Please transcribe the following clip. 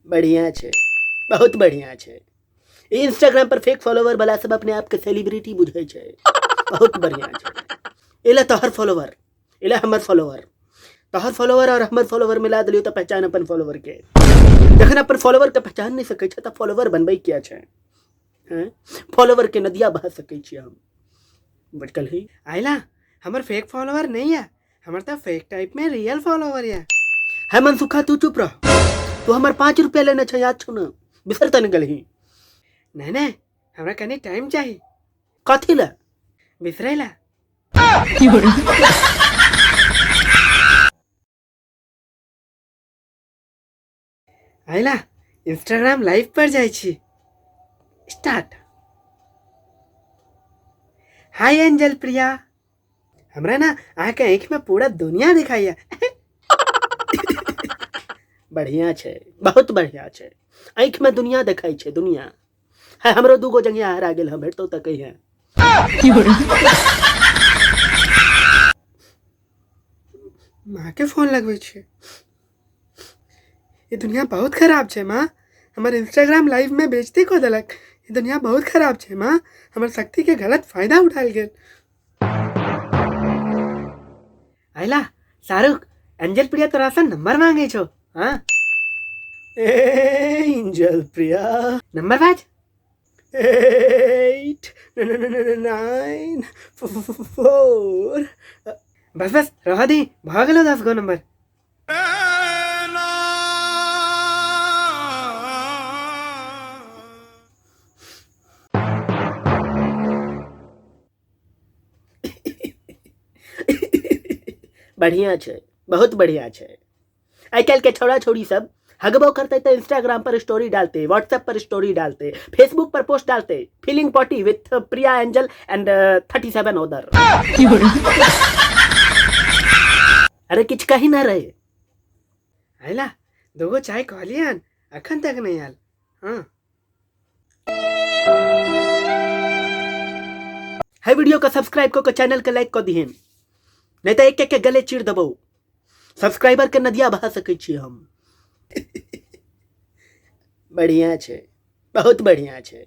बढ़िया छै, बहुत बढ़िया छै। इंस्टाग्राम पर फेक फॉलोवर वाला सब अपने आप के सेलिब्रिटी बुझै छै। बहुत बढ़िया छै। एला तोहर फॉलोवर, एला हमर फॉलोवर, तोहर फॉलोवर और हमर फॉलोवर मिला दिलियो तऽ पहचान अपन फॉलोवर के। जखन अपन फॉलोवर के पहचान नहीं सकै छै तऽ फॉलोवर बनबै किया छै? हैं, फॉलोवर के नदिया बहा सकै छियै हम। बटकल ही आइला हमर फेक फॉलोवर नहीं है, हमर तऽ फेक टाइप में रियल फॉलोवर है। है मनसुखा, तू चुप रह। तू हमर 5 रुपया लेने छै, याद छौ ने? बिसर तऽ नहि गेलही? नहीं नहीं, हमरा कनी टाइम चाही। कथी ला? बिसरै ला। आइला इंस्टाग्राम लाइव पर जाइ छी। स्टार्ट। हाय एंजल प्रिया, हमरा ना अहाँके आँखि में पूरा दुनिया दिखाइया। बढ़िया छै, बहुत बढ़िया छै। आँखि में दुनिया देखाइ छै, दुनिया है। हमरो दूगो जंगिया हरा गेल हँ, भेटतो तऽ कहिहे। माँ के फोन लगबै छियै। ई दुनिया बहुत खराब छै माँ, हमर इंस्टाग्राम लाइव में बेइज्जती कऽ देलक। ई दुनिया बहुत खराब छै माँ, हमर शक्ति के गलत फायदा उठायल गेल। आइला शाहरुख, एंजल प्रिया तोरा से नंबर मांगे छो। हाँ ए एंजल प्रिया, नंबर बाज। 8 9 4। बस बस, रह दी, भऽ गेलो 10 गो नंबर। बढ़िया छै, बहुत बढ़िया छै। आइ काल्हि के छौड़ा छौड़ी सब हगबो करते तऽ इंस्टाग्राम पर स्टोरी डालते, व्हाट्सएप पर स्टोरी डालते, फेसबुक पर पोस्ट डालते, feeling potty with Priya Angel and 37 other. अरे किछु कही ना रहे। आइला दूगो चाय कहलियन, अखन तक नहीं आयल। हाँ है, वीडियो का सब्सक्राइब कऽ के चैनल के लाइक कऽ दिहन, नहीं तऽ एक एक के गले चीर देबौ। सब्सक्राइबर के नदिया बहा सकै छियै हम। बढ़िया छै, बहुत बढ़िया छै।